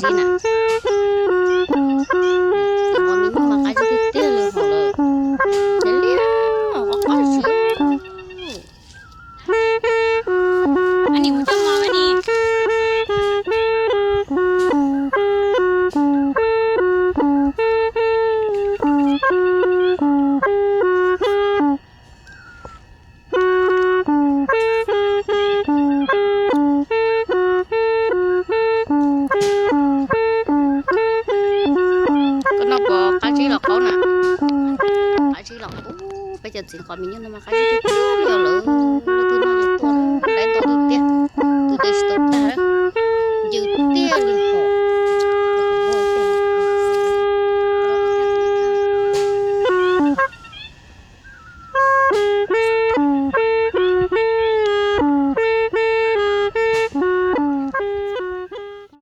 zib na. Txiv qos me nyuj mas qab zib tiag tiag li hos lawm. Ces liab qab zib. Nim mus coj mov nim. Koj noj puas qab zib los qaub na? Qab zib los qaub. Peb cov txiv qos me nyuj no mas qab zib tiag tiag li lawm.